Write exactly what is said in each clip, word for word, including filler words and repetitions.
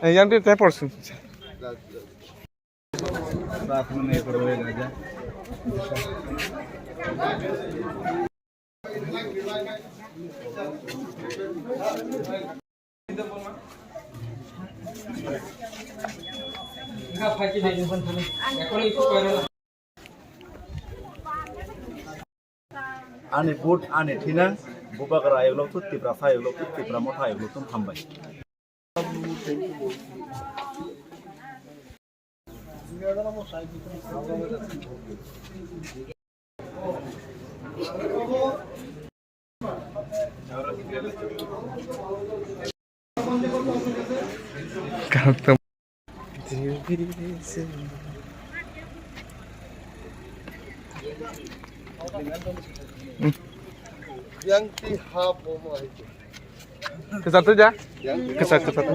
Yang di teleport sih. Ani vote, ani thinang, Bubagra ayok lok tu, Tiprasa ayok lok tu, Tipra Motha ayok lok tu, hambai. Yang ti ha bomo hai. Kesatu ja? Yang ti kesat, kesat.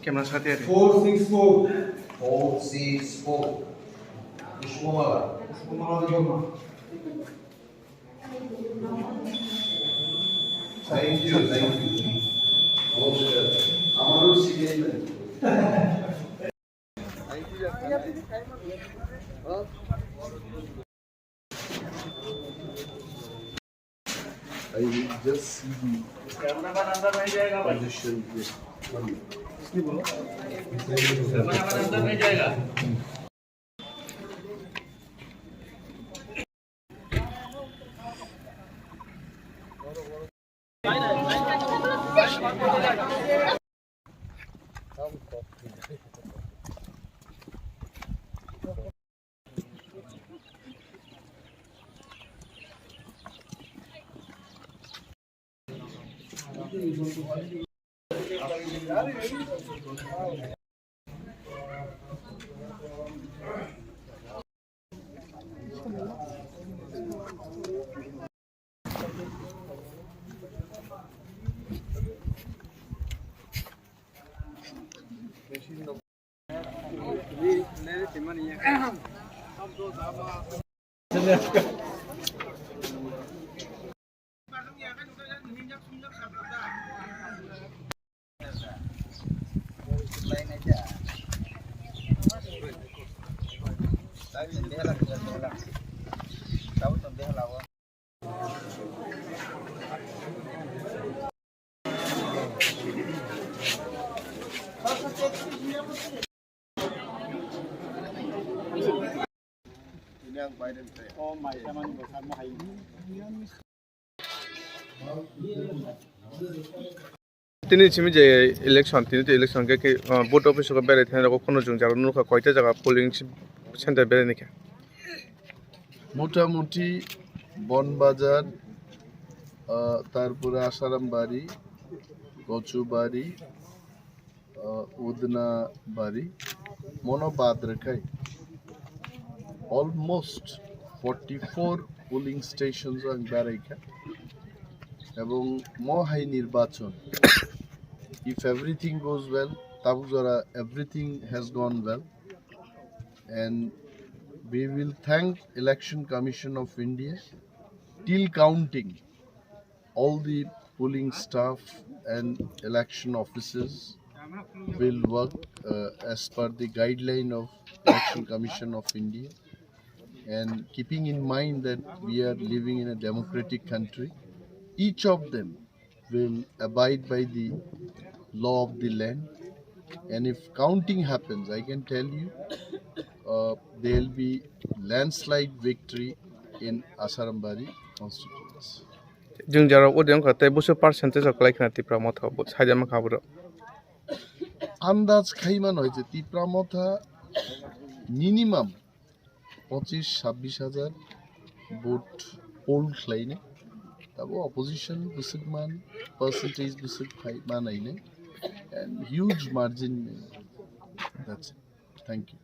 Camera sati ade. Four six four. Four six four. Pushpamala. Thank you, thank you. নমস্কার। আমারও শিখাই নাই। I will just see the position. Tini simi je election, tini to election ke, ke, uh, vote office ko berai thani rok kono jung jaro nukha, koita jaga polling center berai nikha. মোটামুটি বনবাজার, আহ, তারপরে আশারাম বাড়ি, কচুবাড়ি, আহ, উদনা বাড়ি, মনো বাদ রেখাই almost forty four polling stations ang beraikha. Ebong mohai nirbachon, if everything goes well, Tabukjora everything has gone well. And we will thank Election Commission of India till counting all the polling staff and election officers will work uh, as per the guideline of Election Commission of India. And keeping in mind that we are living in a democratic country, each of them will abide by the law of the land. And if counting happens, I can tell you, uh, there will be landslide victory in Asarambari constituency. Jwng jara o de wngkha tei busu percentage o kwlai khna Tipra Motha bo saida ma kha bwrw. Andaj khai mano je Tipra Motha minimum pochish chabbish hajar vote poll khlainai. Tabo opposition bwswk man, percentage bwswk phai manainai, and huge margin. That's it. Thank you.